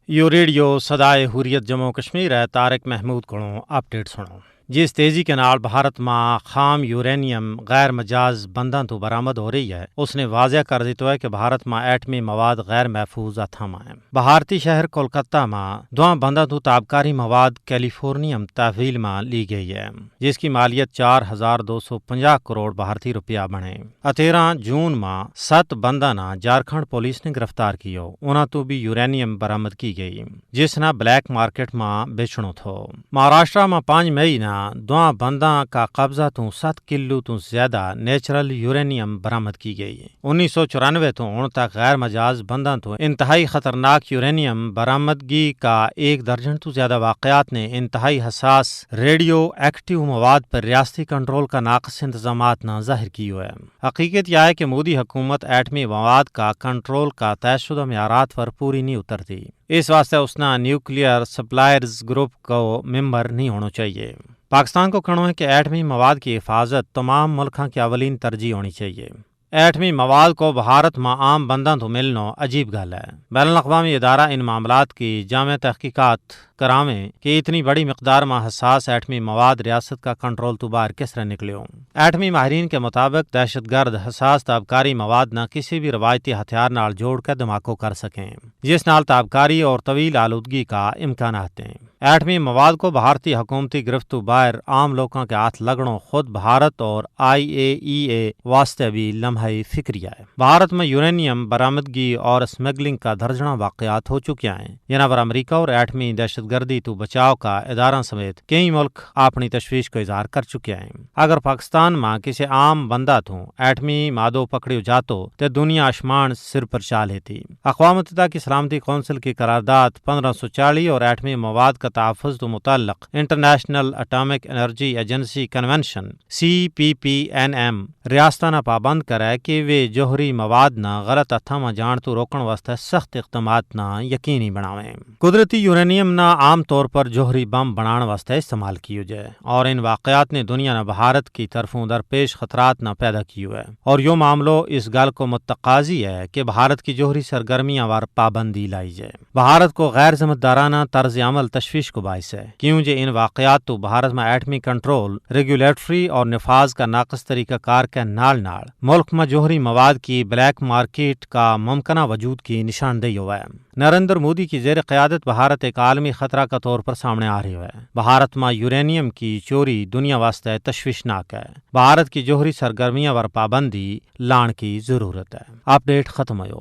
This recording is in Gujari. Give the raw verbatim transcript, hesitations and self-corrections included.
یوہ ریڈیو سدائے حریت جموں و کشمیر ہے۔ طارق محمود کولوں اپڈیٹ سنو۔ جس تیزی کے نال بھارت ما خام یورینیم غیر مجاز بنداں تو برآمد ہو رہی ہے، اس نے واضح کر دیتو ہے کہ بھارت ما ایٹمی مواد غیر محفوظ ہتھاں ما ہیں۔ بھارتی شہر کولکتہ ما دواں بنداں تو تابکاری مواد کیلیفورنیم تحویل ما لی گئی ہے، جس کی مالیت چار ہزار دو سو پنجاہ کروڑ بھارتی روپیہ بنے۔ اتیراں جون ما ست بنداں نا جھارکھنڈ پولیس نے گرفتار کیو، انہاں تو بھی یورینیم برآمد کی گئی، جس نا بلیک مارکیٹ ما بیچنو تھو۔ مہاراشٹرا ما پانچ مئی نا دواں بنداں کا قبضہ تو ست کلو تو زیادہ نیچرل یورینیم برآمد کی گئی۔ انیس سو چورانوے تو ہن تک غیر مجاز بنداں تو انتہائی خطرناک یورینیم برآمدگی کا ایک درجن تو زیادہ واقعات نے انتہائی حساس ریڈیو ایکٹیو مواد پر ریاستی کنٹرول کا ناقص انتظامات نا ظاہر کیو ہے۔ حقیقت یہ ہے کہ مودی حکومت ایٹمی مواد کا کنٹرول کا طے شدہ معیارات پر پوری نہیں اترتی۔ اس واسطے اس نا نیوکلیئر سپلائرز گروپ کو ممبر نہیں ہونو چاہیے۔ پاکستان کو کہنو ہے کہ ایٹمی مواد کی حفاظت تمام ملکاں کی اولین ترجیح ہونی چاہیے۔ ایٹمی مواد کو بھارت ما عام بنداں تو ملنو عجیب گل ہے۔ بین الاقوامی ادارہ ان معاملات کی جامع تحقیقات کراویں کہ اتنی بڑی مقدار ما حساس ایٹمی مواد ریاست کا کنٹرول تو باہر کس طرح نکلیو۔ ایٹمی ماہرین کے مطابق دہشت گرد حساس تابکاری مواد نا کسی بھی روایتی ہتھیار نال جوڑ کے دھماکو کر سکیں، جس نال تابکاری اور طویل آلودگی کا امکانات ہیں۔ ایٹمی مواد کو بھارتی حکومتی گرفت تو باہر عام لوکاں کے ہاتھ لگنو خود بھارت اور آئی اے ای اے واسطے بھی لمحی فکریہ ہے۔ بھارت میں یورینیم برآمدگی اور سمگلنگ کا درجناں واقعات ہو چکیا ہیں، جنہاں پر امریکہ اور ایٹمی دہشت گردی تو بچاؤ کا اداراں سمیت کئی ملک اپنی تشویش کو اظہار کر چکیا ہیں۔ اگر پاکستان ما کسے عام بندہ تھوں ایٹمی مادو پکڑیو جاتو تے دنیا آشمان سر پر چال ہیتی۔ اقوام متحدہ کی سلامتی کونسل کی قرارداد پندرہ سو چالیس اور ایٹمی مواد کا تحفظ تو متعلق انٹرنیشنل اٹامک انرجی ایجنسی کنونشن سی پی پی این ایم ریاستاں نا پابند کرے کہ ویہ جوہری مواد نا غلط ہتھاں ما جان تو روکن واسطے سخت اقدامات نا یقینی بناویں۔ قدرتی یورینیم نا عام طور پر جوہری بم بنان واسطے استعمال کیو جائے، اور ان واقعات نے دنیا نا بھارت کی طرفوں درپیش خطرات نا پیدا کیو ہے، اور یوہ معاملو اس گل کو متقاضی ہے کہ بھارت کی جوہری سرگرمیاں وار پابندی لائی جائے۔ بھارت کو غیر ذمہ دارانہ طرز عمل تشویش کو باعث ہے، کیوں جے ان واقعات تو بھارت ما ایٹمی کنٹرول ریگولیٹری اور نفاذ کا ناقص طریقہ کار کے نال نال ملک ما جوہری مواد کی بلیک مارکیٹ کا ممکنہ وجود کی نشاندہی ہوا ہے۔ نریندر مودی کی زیر قیادت بھارت ایک عالمی خطرہ کا طور پر سامنے آ رہی ہوا ہے۔ بھارت ما یورینیم کی چوری دنیا واسطے تشویشناک ہے۔ بھارت کی جوہری سرگرمیاں پر پابندی لان کی ضرورت ہے۔ اپڈیٹ ختم ہویو۔